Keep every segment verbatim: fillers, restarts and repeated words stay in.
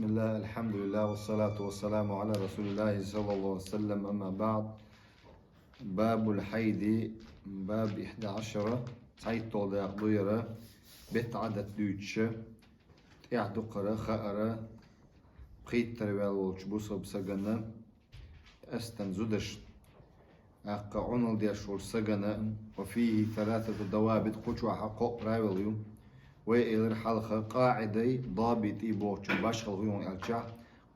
بسم الله، الحمد لله، والصلاة والسلام على رسول الله صلى الله عليه وسلم، أما بعد. باب الحيض، باب إحدى عشر, цхьайтталгӀа дакъа ду ер, бетӀадат дуьйцуш, тӀехь дукхар, хаар, пхийттара ваьлла волчу бусалба сагана, къаьстина зудаш. ТӀаккха Ӏуналла деш волчу сагана, وفيه ثلاثة ضوابط, кху чохь кхоъ правила ю. Вай элира хьалха, къаӀидай, добитӀий бохучун башхалла хӀун ю аьлча,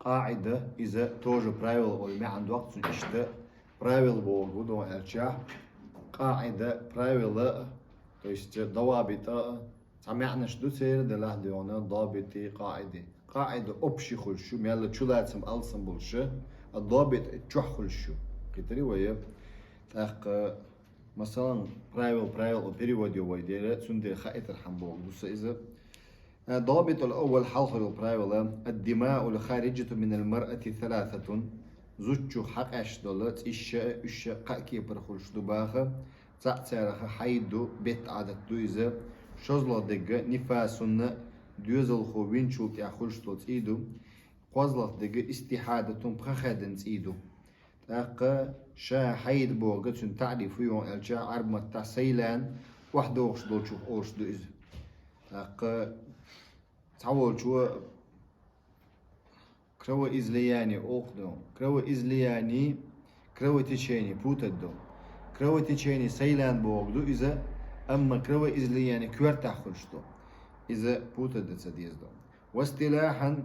къаӀида, иза тоже правила олу маьӀна доккху цуьнан, иштта правила бохург хӀун ду аьлча, къаӀида, правила, то есть, давабит а, цхьа маьӀнаш ду церан, делахь а дуьйна, добитӀий, къаӀидай. КъаӀида общий хуьлуш ю, мелла чулацам алсам болуш, а добит чохь хуьлуш ю. Кхийтира вай. ТӀаккха, масалан, правил, правил, перевод ю вай дера, цундела хаийтархьама бохург ду сан иза. Э, добит ал-аввал, хьалхара йолу правила: الدماء الخارجة من المرأة ثلاثة. Зудчух хьакъаьсташ долу цӀийш а, уьш а кхаа кепара хуьлуш ду баха. Цхьаъ царах хьайд ду, бетӀадат ду иза. ШозлагӀа дерг нифасун, доьзалхо винчул тӀехь хуьлуш долу цӀий ду. КхозлагӀа дерг истихьадатун, пха хаьддина цӀий ду. ТӀаккха ша хьайд бохург, цуьнан таӀриф хӀун ю аьлча, Ӏарбийн маттахь сайлан, охьадогӀуш долчух олуш ду иза. ТӀаккха цхьаволчо кровоизлияние олуш ду. Кровоизлияние, кровотечение путать ду. Кровотечение сайлан бохург ду иза, амма кровоизлияние коьртехь хуьлуш ду. Иза путать дан ца деза ду. واصطلاحا: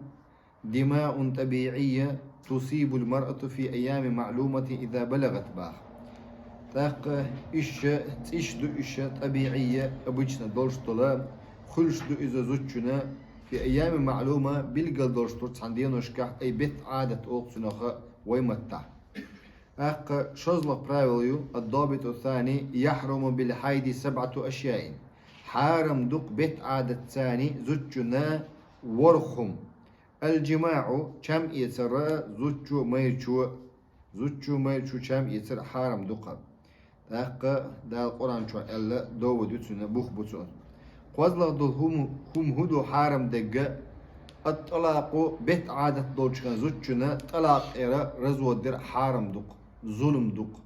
دماء طبيعية تصيب المرأة في أيام معلومة إذا بلغت баха. ТӀаккха уьш а цӀийш ду, уьш а тӀабиӀия, обычно долуш долу, хуьлуш ду иза зудчунна, في أيام معلومة, билггал долуш долу цхьана деношкахь, ай бетӀадат олу цунах вай маттахь. ТӀаккха шозлагӀа правила ю: الضابط الثاني: يحرم بالحيض سبعة أشياء. Хьарам ду-кх бетӀадатца зудчунна ворхӀ хӀума. الجماع, чам эцар, зудчо, майрачо, зудчо, майрачо чам эцар хьарам ду-кх. ТӀаккха Дала Къуръан чохь аьлла, дову ду цуьнан, бух бу цуьнан. КхозлагӀа долу хӀума, хӀума хӀун ду хьарам дерг? الطلاق, бетӀадат долчу хенахь зудчунна тӀалакъ эр, развод дар хьарам ду-кх, зулам ду-кх.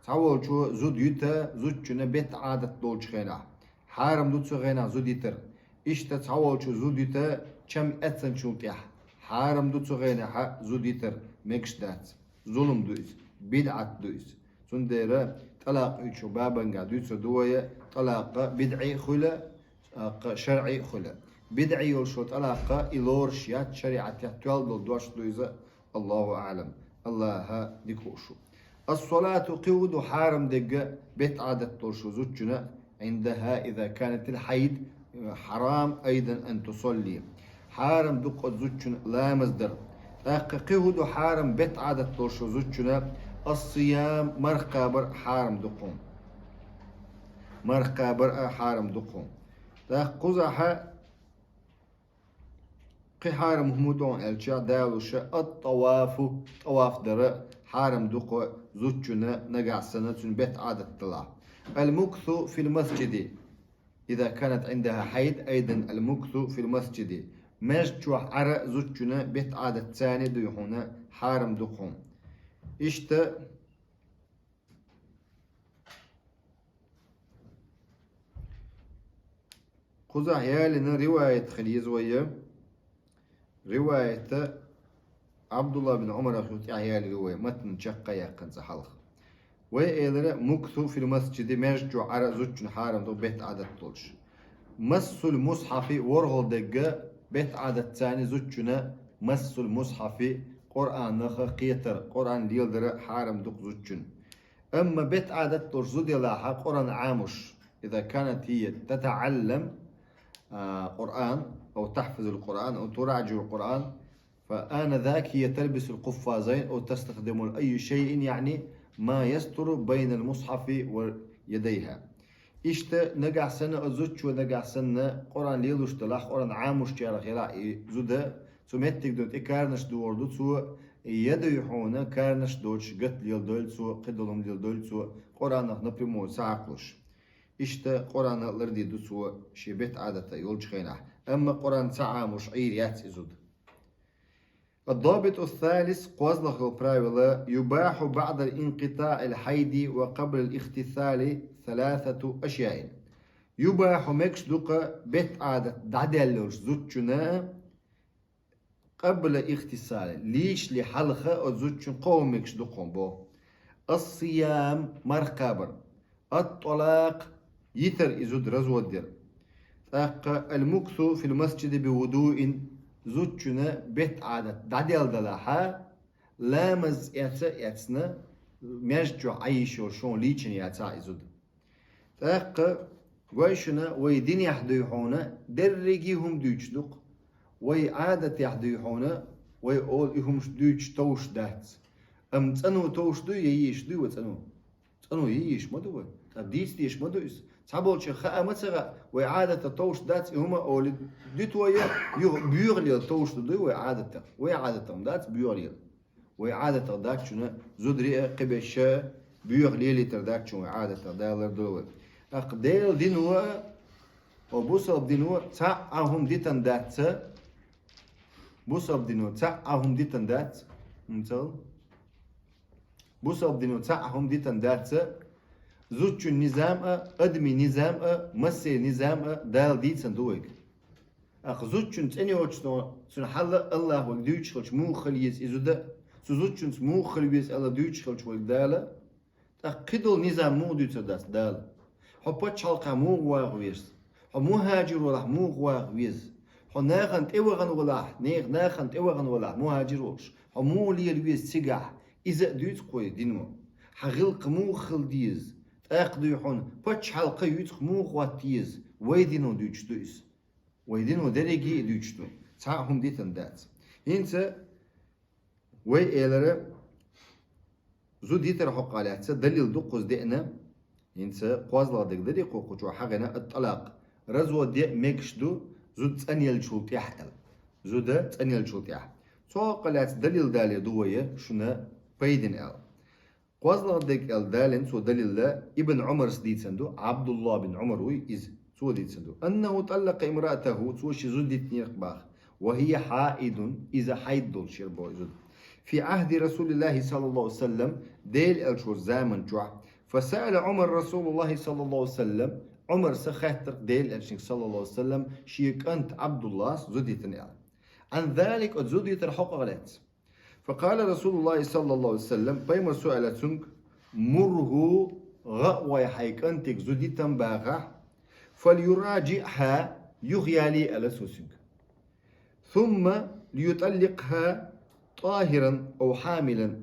Цхьаволчо зуда юьту зудчунна бетӀадат долчу хенахь. Хьарам ду цу хенахь зуда йитар. Иштта цхьаволчо зуда юьту чам эцначул тӀаьхьа. Хьарам ду цу хенахь зуда йитар, мегаш дац. Зулам ду иза, бидӀат ду иза. Цундела тӀалакъ уьйцу бабангахь дуьйцур ду вай, тӀалакъ бидӀи а хуьлу, тӀаккха шарӀи а хуьлу. БидӀи йолуш йолу тӀалакъ и лоруш яц шариӀатехь, тоьлла долу дош ду иза. Аллаху аӀлам. Аллаха дика хууш ву. الصلاة, кхин хӀун ду хьарам дерг бетӀадат долуш волу зудчунна, عندها إذا كانت الحيض, حرام أيضا أن تصلي. Хьарам ду-кх оцу зудчунна ламаз дар. ТӀаккха кхин хӀун ду хьарам бетӀадат долуш волу зудчунна? الصيام, марха кхабар хьарам ду-кх хьуна. Марха кхабар а хьарам ду-кх хьуна. ТӀаккха кхузахь кхин хьарам хӀума ду аьлча, далуш, الطواف, тӀаваф дар хьарам ду-кх зудчунна нагахь санна цуьнан бетӀадат далахь. المكث في المسجد, إذا كانت عندها حيض أيضا المكث في المسجد. Маьждиг чохь Ӏар зудчунна бетӀадатца дуй хьуна, хьарам ду-кх хьуна. Иштта кхузахь ялийна риваят хила еза вай. Риваят Ӏабдулла бин Ӏумарах ю, тӀаьхьа ялийра вай, матнан чекх а яьккхина цкъа хьалха. Вай элира: المكث في المسجد, маьждиг чохь Ӏар зудчунна хьарам ду бетӀадат долуш. مس المصحف, ворхӀалгӀа дерг бетӀадатца зудчунна مس المصحف, Къуръанах кхетар, Къуръан леладар хьарам ду-кх зудчунна. Амма бетӀадат долуш зуда елахь Къуръан Ӏамош, إذا كانت هي تتعلم, а, القرآن أو تحفظ القرآن أو تراجع القرآن, فآنذاك هي تلبس القفازين أو تستخدم أي شيء, يعني ما يستر بين المصحف ويديها. Иштта нагахь санна, оцу зудчо нагахь санна Къуръан лелош делахь, Къуръан Ӏамош царах елахь и зуда, цу меттиг ду тӀе каранаш догӀур ду цо, я дуй хьуна каранаш доцуш гат леладойла цо, кхидолу хӀума леладойла цо, Къуръанах напрямую ца хьакхалуш. Иштта Къуръан лардийр ду цо шен бетӀадат йолчу хенахь. Амма Къуръан ца Ӏамош Ӏийр яц и зуда. الضابط الثالث, кхозлагӀа йола правило: يباح بعد انقطاع الحيض وقبل الاغتسال ثلاثة أشياء. يباح, мегаш да-кх бетт Ӏадат дӀадаьлла йолча зудчунна, قبل الاغتسال, лийчале хьалха оцу зудчунна кхо хӀума мегаш да-кх боху. الصيام, марха кхабар. الطلاق, йитар и зуда, развод яр. ТӀаккха المكث في المسجد بوضوء, зудчунна бетт Ӏадат дӀадаьлла далахь, ламаз эца а эцна, маьждиг чохь Ӏан йиш йолуш шуна лийчина яцахь и зуда. ТӀаккха гой шуна, вай динехь дуй хьуна, дерриге а хӀума дуьйцуш ду-кх. Вай Ӏадатехь дуй хьуна, вай олу и хӀумаш дуьйцуш товш дац. Амма цӀано товш дуй, я езаш дуй вай цӀано? ЦӀано езаш ма ду вай. Ткъа дийца дезаш ма ду иза. Цхьаболчарна хаа ма ца хаьа, вай Ӏадатах товш дац и хӀума олий, дуьту вай, юха боьхалла товш ду дуй вай Ӏадатах? Вай Ӏадатах ма дац боьхалла. Вай Ӏадатах дац шуна зударий а, кхиберш а боьха лелийтар дац шуна вай Ӏадатах, Дала лардойла вай. ТӀаккха Делан дино а, о, бусалба дино а цхьа а хӀума дитина дац, бусалба дино цхьа а хӀума дитина дац, хӀума ца хилла? Бусалба дино цхьа а хӀума дитина дац, зудчун низам а, адамийн низам а, массеран низам а Дала дийцина ду вайга. ТӀаккха зудчун цӀена йоцуш, цуьнан хьал а Аллахьа вайга дуьйцуш хилча муха хила еза и зуда, цу зудчуьнца муха хила веза аьлла дуьйцуш хилча вайга Дала, тӀаккха кхидолу низам муха дуьйцур дац Дала? Хьо пачхьалкхехь муха ваха веза? Хьо мухӀажир валахь муха ваха веза? Хьо нахана тӀевахана валахь, нехан нахана тӀевахана валахь мухӀажир волуш, хьо муха лела веза цигахь? Иза а дуьйцу-кх вай дино. Хьан гӀиллакх муха хила деза? ТӀаккха дуй хьуна, пачхьалкх юьйцург муха хӀотта еза? Вай дино дуьйцуш ду иза. Вай дино дерриге а дуьйцуш ду. Цхьа а хӀума дитина дац. ХӀинца вай элира, зуда йитар хьокъехь лаьцна далил ду кхуза деана. ХӀинца кхозлагӀа дерг дарий кху, кху чохь хьахийна ат-тӀалакъ. Развод ян мегаш ду зуда цӀанъеллачул тӀаьхьа аьлла. Зуда цӀанъеллачул тӀаьхьа. Цу хьокъехь лаьцна далил далийр ду вай шуна пайдина аьлла. КхозлагӀа дерг аьлла далийна цо далил, Ибн Ӏумарс дийцина ду, Ӏабдулла бин Ӏумар вуй иза, цо дийцина ду. أنه طلق امرأته, цо шен зуда йитинера-кх боху. وهي حائض, иза хьайд долуш яра боху и зуда. في عهد رسول الله صلى الله عليه وسلم, Делан элчан заман чохь. فسأل عمر رسول الله صلى الله عليه وسلم, Ӏумарс хаьттира-кх Делан элчанга, саллаллаху алейхи ва саллям, шен кӀанта Ӏабдуллас зуда йитина аьлла. عن ذلك, оцу зуда йитар хьокъехь лаьцна. فقال رسول الله صلى الله عليه وسلم, пайхамарс аьлла цуьнга: مره, гӀа а гӀой хьайн кӀантиг зуда йитина бахахь, فليراجعها, юхаялае аьлла цо цуьнга. ثم ليطلقها طاهرا أو حاملا.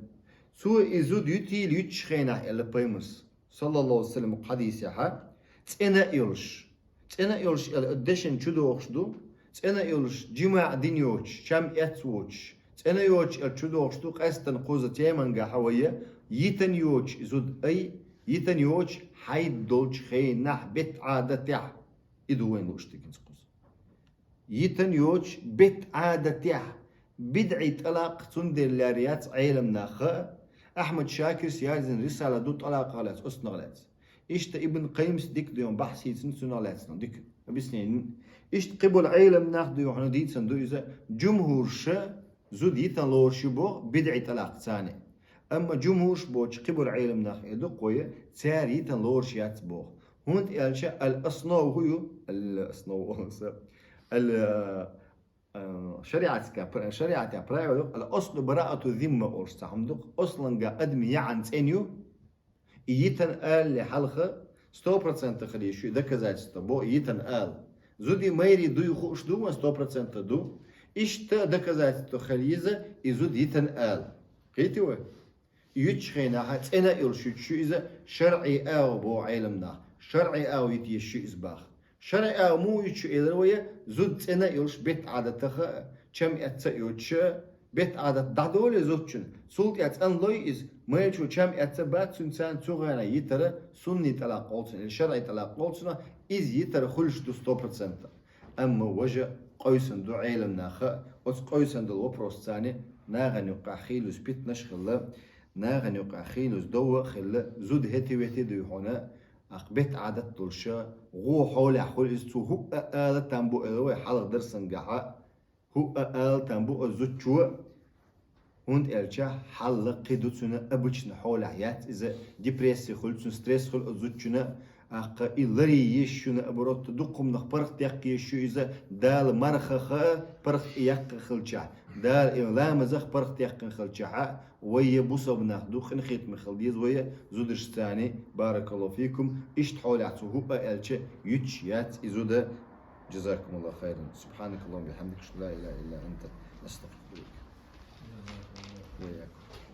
Цо и зуда ютийла юьтучу хенахь, аьлла пайхамарс, саллаллаху алейхи ва саллям, хьадисехь, цӀена а йолуш. ЦӀена а йолуш аьлла дешан чу дохуш ду, цӀена а йолуш, жимаӀ дина йоцуш, чам эцна воцуш. ЦӀена а йоцуш аьлла чу дохуш ду, къаьстина кхуза темангахь вай, йитина йоцуш и зуда, ай, йитина йоцуш хьайд долчу хенахь бетт Ӏадатехь. И ду вайна лууш дерг хӀинца кхуза. Йитина йоцуш бетт Ӏадатехь, бидӀий тӀалакъ, цундела лаьрра яц Ӏеламнаха а. Ахьмад Шакирс яздина рисала ду тӀалакъах лаьцна, оцунах лаьцна. Иштта Ибн Къаййимс дика дуьйна бахьс хийцина цунах лаьцна, дика объяснение. Иштта кхиболу Ӏеламнах дуй хьуна дийцина ду иза, жумхӀурша зуда йитина лоруш ю боху бидӀий тӀалакъ царна. Амма жумхӀурш боцуш кхиболу Ӏеламнах эр ду-кх вай, цара йитина лоруш яц боху. ХӀунда аьлча ал-основа хӀун ю? Ал-основа, ал-, а, шариатская пр-, шариатехь правило ю, ал-аслу бараату зимма олуш цхьа хӀума ду-кх, асланга адаман яӀан цӀена ю, и йитина алале хьалха сто процентов хила еза шу и доказательство бо, и йитина ала. Зудий, майрий дуй хууш ду вайн, сто процентов ду. Иштта доказательство хила еза, и зуда йитина ала. Кхийтий вай? Юьтучу хенахь цӀена а йолуш юьтуш ю иза, шарӀий агӀо боху Ӏеламнаха. ШарӀий агӀо йита езаш ю иза баха. ШарӀий агӀо муха юьтуш ю элира вай, зуда цӀена а йолуш бетт Ӏадатах а, чам эцна а йоцуш а, бетт Ӏадат дӀадолий зудчун, цул тӀаьхьа цӀанлой иза, майрачо чам эцна а бац цуьнан, цу хенахь йитар сунний тӀалакъ олу цунах, или шарӀий тӀалакъ олу цунах, иза йитар хуьлуш ду сто процентов. Амма важа къовсина ду Ӏеламнаха, оцу къовсина долу вопросца нахана юккъехь хийлаза питанаш а хилла, нахана юккъехь хийлаза дов а хилла, зуда хӀетте-ветте дуй хьуна, ахь бетт Ӏадат долуш, гӀо хьолехь хуьлу иза, цо хӀуъа ала там бу элира вай хьалха дарсангахь, хӀуъа ала там бу оцу зудчо, ХӀунда аьлча хьал кхы ду цуьнан, обычно хьолехь яц иза, депрессия хуьлу цуьнан, стресс хуьлу оцу зудчунна, тӀаккха и ларъе еза шуна, наоборот, дукха хӀуманах паргӀатдаккха еза шу иза, Дала мархах паргӀатъяккха хилчахь, Дала и ламазах паргӀатъяьккхина хилчахь, вай я бусалба нах ду, къинхетаме хила деза вай зударшцани, баракаллаху фикум, иштта хьолехь цу хӀуъа аьлча, юьтуш яц и зуда. جزاكم الله خيرا. سبحانك اللهم وبحمدك، أشهد أن لا إله إلا أنت، أستغفرك. وإياكم.